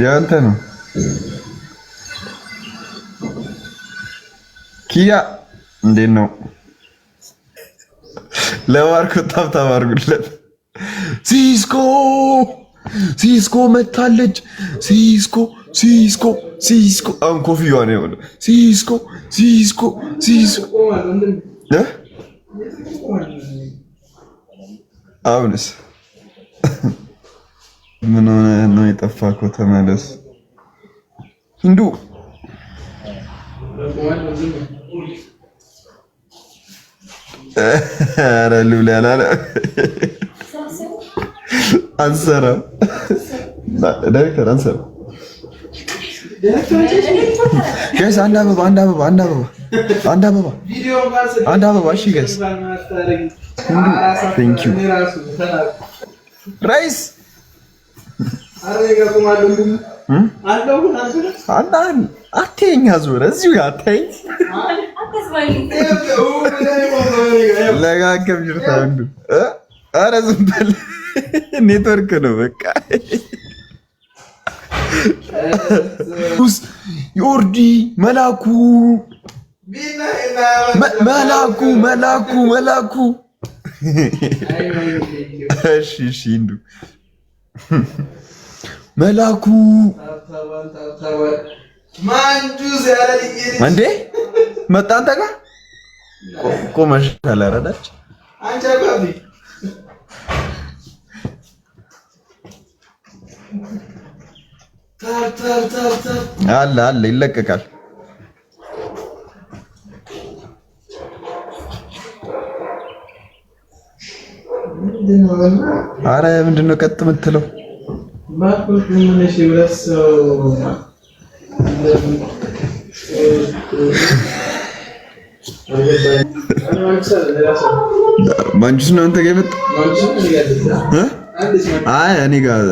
ያንተ ነው። ኪያ እንዴት ነው? ለማርኮ tap tap አድርጉለት። ሲስኮ ሲስኮ መታለች። ሲስኮ ሲስኮ ሲስኮ አሁን ኮፍያዋ ነው የሆነው። ሲስኮ ሲስኮ ሲስኮ አሁንስ ምን ሆነ ነው የጠፋከው? ተመለስ ሂንዱ። ኧረ ልብላ ያላለ አንሰራም። ዳይሬክተር አንሰራም። Guys አንድ አበባ አንድ አበባ አንድ አበባ አንድ አበባ አንድ አበባ። እሺ guys thank you ራይስ አትይኝ ዞር እዚሁ አትይኝ። ለጋከም ጅርታ አንዱ ኧረ ዝም በል ኔትወርክ ነው በቃ። ዮርዲ መላኩ መላኩ መላኩ መላኩ እሺ እሺ እንዱ መላኩ እንዴ መጣ አንተ ጋር ቆመሻል። አረዳች አለ አለ ይለቀቃል። አረ ምንድነው ቀጥ የምትለው? ማንጁስ ነው አንተ ጋር የመጣው? አይ እኔ ጋር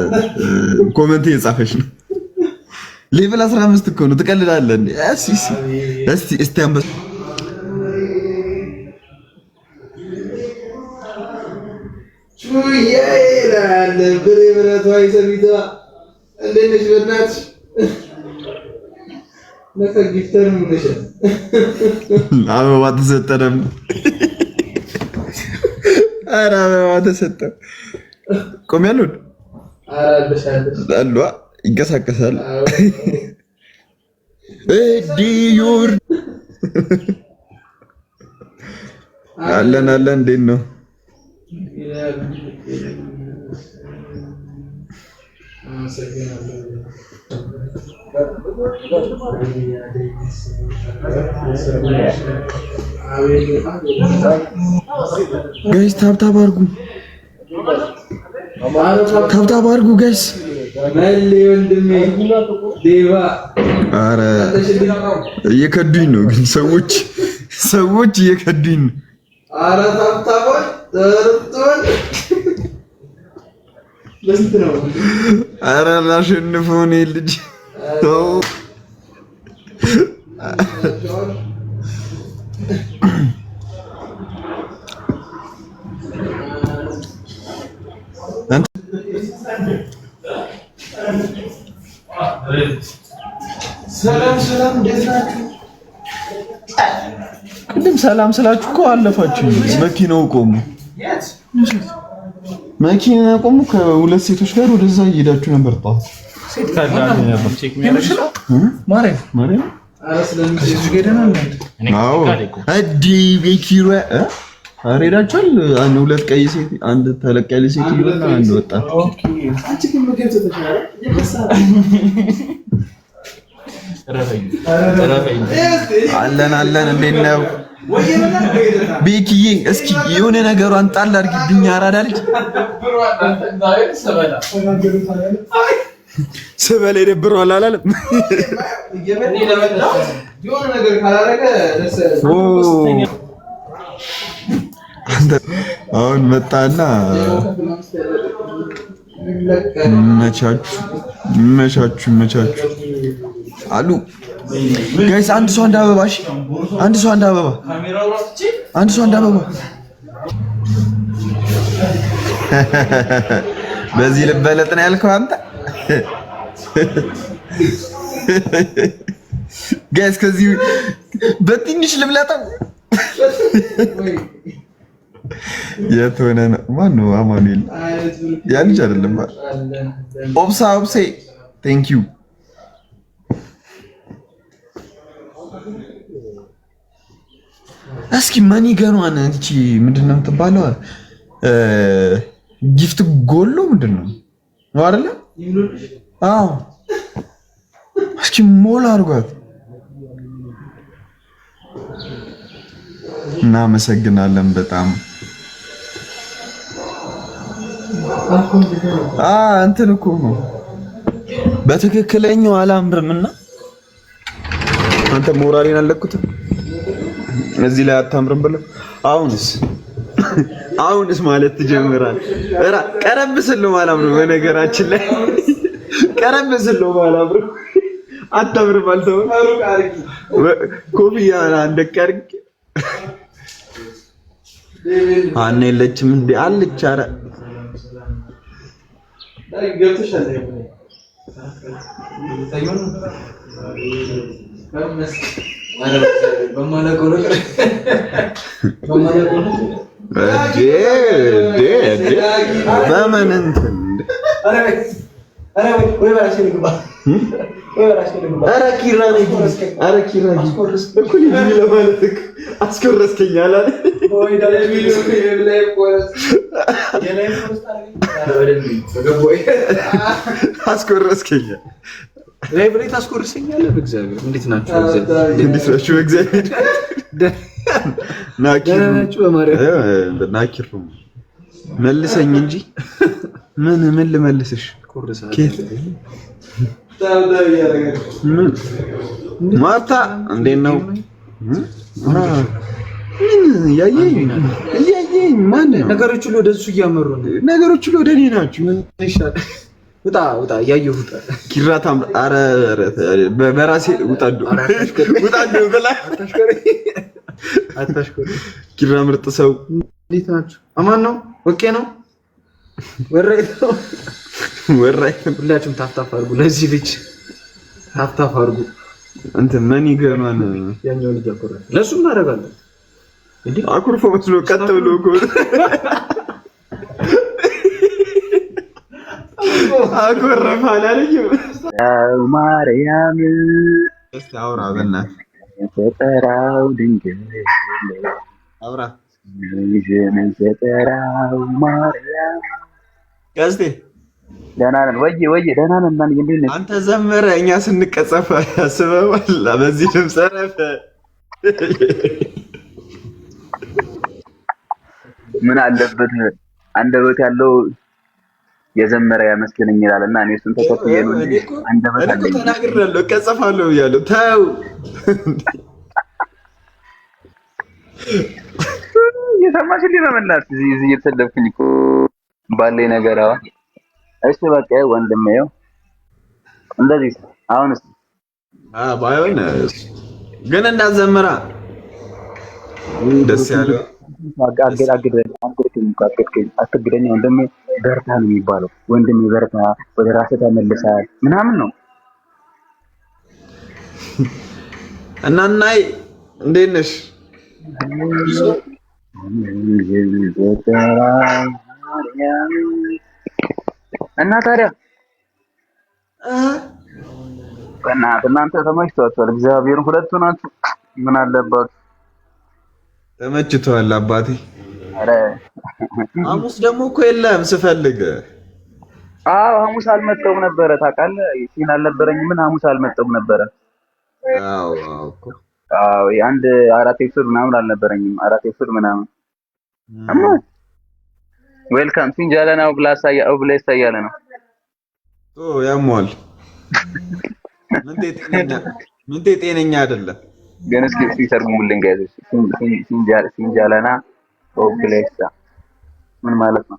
comment እየጻፈች ነው። Level 15 እኮ ነው። ትቀልዳለህ እንዴ? እስቲ እስቲ አንበሳ አበባ ተሰጠ ደግሞ። ኧረ አበባ ተሰጠ። ቆሜያለሁ አሉ ይንቀሳቀሳል። ዲዩር አለን አለን። እንዴት ነው? Guys tap tap አድርጉ፣ tap tap አድርጉ guys። ኧረ እየከዱኝ ነው ግን ሰዎች ሰዎች እየከዱኝ ነው። ኧረ ላሸንፈው እኔ ልጅ ሰላም ሰላም፣ እንዴት ናችሁ? ቅድም ሰላም ስላችሁ እኮ አለፋችሁ። መኪናው ቆሙ፣ መኪና ቆሙ። ከሁለት ሴቶች ጋር ወደዛ እየሄዳችሁ ነበር ጠዋት። ሄዳችኋል። አንድ ሁለት ቀይ ሴት፣ አንድ ተለቅ ያለ ሴትዮ እና አንድ ወጣት። አለን አለን። እንዴት ነው ቤኪዬ? እስኪ የሆነ ነገሯን ጣል አድርጊብኝ። አራዳ ልጅ ስበላ ይደብረዋል አላለም? አሁን መጣና መቻችሁ መቻችሁ መቻችሁ አሉ። Guys አንድ ሰው አንድ አበባ፣ እሺ፣ አንድ ሰው አንድ አበባ፣ አንድ ሰው አንድ አበባ። በዚህ ልበለጥ ነው ያልከው አንተ guys። ከዚህ በትንሽ ልብለጠው። የት ሆነ ነው? ማነው? አማኑኤል ያ ልጅ አይደለም። ኦብሳ ኦብሴ thank you። እስኪ money gun ኗን እቺ ምንድን ነው የምትባለው? gift ጎሎ ምንድን ነው ነው አይደለ? አዎ እስኪ ሞላ አድርጓት። እናመሰግናለን በጣም። እንትን እኮ ነው በትክክለኛው አላምርም እና አንተ ሞራሌን አለኩትም እዚህ ላይ አታምርም ብለው አሁንስ አሁንስ ማለት ትጀምራለህ። ኧረ ቀረብ ስል ነው አላምርም። በነገራችን ላይ ቀረብ ስል ነው አላምርም። አታምርም አልተውም። ኮፍያ አንደቅ አድርጌ አነ የለችም እንዴ አለች። ኧረ በምን እንትን ኧረ ኪራ ኧረ ኪራ እኩል ለማለት አስኮረስከኝ አላለ። አስኮረስከኝ live ላይ ታስኮርሰኛለህ። በእግዚአብሔር እንዴት ናችሁ? እንዴት ናችሁ? በእግዚአብሔር ናኪር መልሰኝ እንጂ ምን ምን ልመልስሽ? ምን ማርታ እንዴት ነው? ምን እያየኝ እያየኝ ማን ነው? ነገሮች ሁሉ ወደ እሱ እያመሩ ነው። ነገሮች ሁሉ ወደ እኔ ናቸው። ምን ይሻላል? ውጣ ውጣ፣ እያየሁ ውጣ። ኪራ ታምር። ኧረ በራሴ ውጣ ውጣ ብላ ኪራ ምርጥ ሰው። እንዴት ናችሁ? አማን ነው? okay ነው? ወራይት ነው? ወራይት። ሁላችሁም tap tap አድርጉ፣ ለዚህ ልጅ tap tap አድርጉ። እንትን money gun ኗን ያኛው ልጅ አኮረፈ፣ ለእሱም እናደርጋለን። እንዴ አኩርፎ መስሎ ቀጥ ብሎ እኮ አኮረፈ አላለኝም። ማርያም እስኪ አውራ በእናትህ ተጠራው ድንግል አውራ ተጠራው ማርያም። ቀስቴ ደህና ነን ወይ? ወይ ደህና ነን። ማን እንዴት ነህ አንተ? ዘመረ እኛ ስንቀጸፍ አስበዋል። በዚህ ድምፅ ረፈ ምን አለበት አንደበት ያለው የዘመረ ያመስግነኝ ይላል እና እኔ እሱን ተከትዬ ነው እንጂ አንደበት እኔ እኮ አለኝ። ተናግሬያለሁ፣ እቀጸፋለሁ ብያለሁ። ተው እየሰማሽልኝ ነው? በእናትህ እዚህ እዚህ እየተሰለፍኩኝ እኮ ባለኝ ነገር አሁን። እሺ በቃ ወንድሜ ይኸው እንደዚህ አሁንስ ባይሆን ግን እንዳዘምራ ደስ ያለው አትግደኝ ወንድሜ በርታ ነው የሚባለው። ወንድሜ በርታ፣ ወደ ራስህ ተመልሰሃል ምናምን ነው። እና እናይ እንዴት ነሽ? እና ታዲያ በእናትህ እናንተ ተመችቷችኋል። እግዚአብሔርን ሁለቱ ናችሁ። ምን አለባችሁ? ተመችቷል አባቴ። ኧረ ሐሙስ ደግሞ እኮ የለም ስፈልግ። አዎ ሐሙስ አልመጣሁም ነበረ ታውቃለህ። scene አልነበረኝም። ምን ሐሙስ አልመጣሁም ነበረ። አዎ አዎ እኮ አዎ አንድ አራት episode ምናምን አልነበረኝም። አራት episode ምናምን እማ welcome ሲንጃለና ኦብላሳ ኦብሌሳ እያለ ነው። ኦ ያሟል። ምንቴ ጤነኛ አይደለም። ግን እስኪ እስኪ ተርጉሙልን guys። ሲንጃለና ኦብሌሳ ምን ማለት ነው?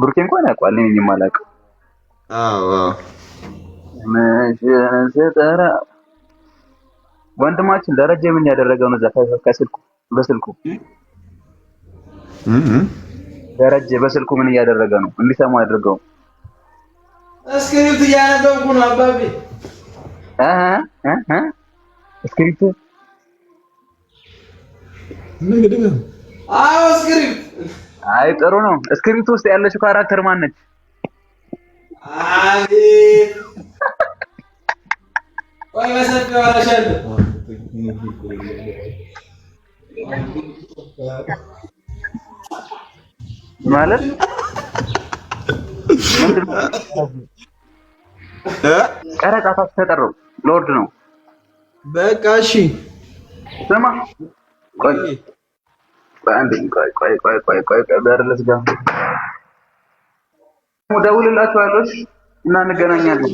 ብሩኬ እንኳን ያውቀዋል፣ እኔ ነኝ የማላውቀው። አዎ አዎ ስጠራ ወንድማችን ደረጀ ምን ያደረገው ነው? እዛ ከስልኩ በስልኩ ደረጀ በስልኩ ምን እያደረገ ነው? እንዲሰሙ አድርገው። Script እያነበብኩ ነው አባቤ። እ እ script? ምን? አዎ፣ script። አይ፣ ጥሩ ነው። Script ውስጥ ያለችው character ማን ነች? አቤት፣ ቆይ በሰፊው አወራሻለሁ። ማለት ምንድን ነው? እ? ቀረጻ ተጠራው ሎርድ ነው። በቃ እሺ። ስማ፣ ቆይ ቆይ አንዴ፣ ቆይ ቆይ ቆይ ቆይ ቆይ ቆይ፣ በር ልዝጋ። እደውልላችኋለሁ፣ እሺ? እና እንገናኛለን።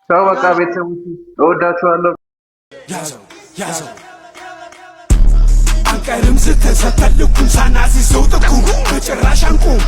ቻው፣ በቃ ቤተሰቦች እወዳችኋለሁ። ያዘው ያዘው፣ አንቀርም ስተሰተልኩን ሳናስይዘው ጥጉ በጭራሽ አንቁም።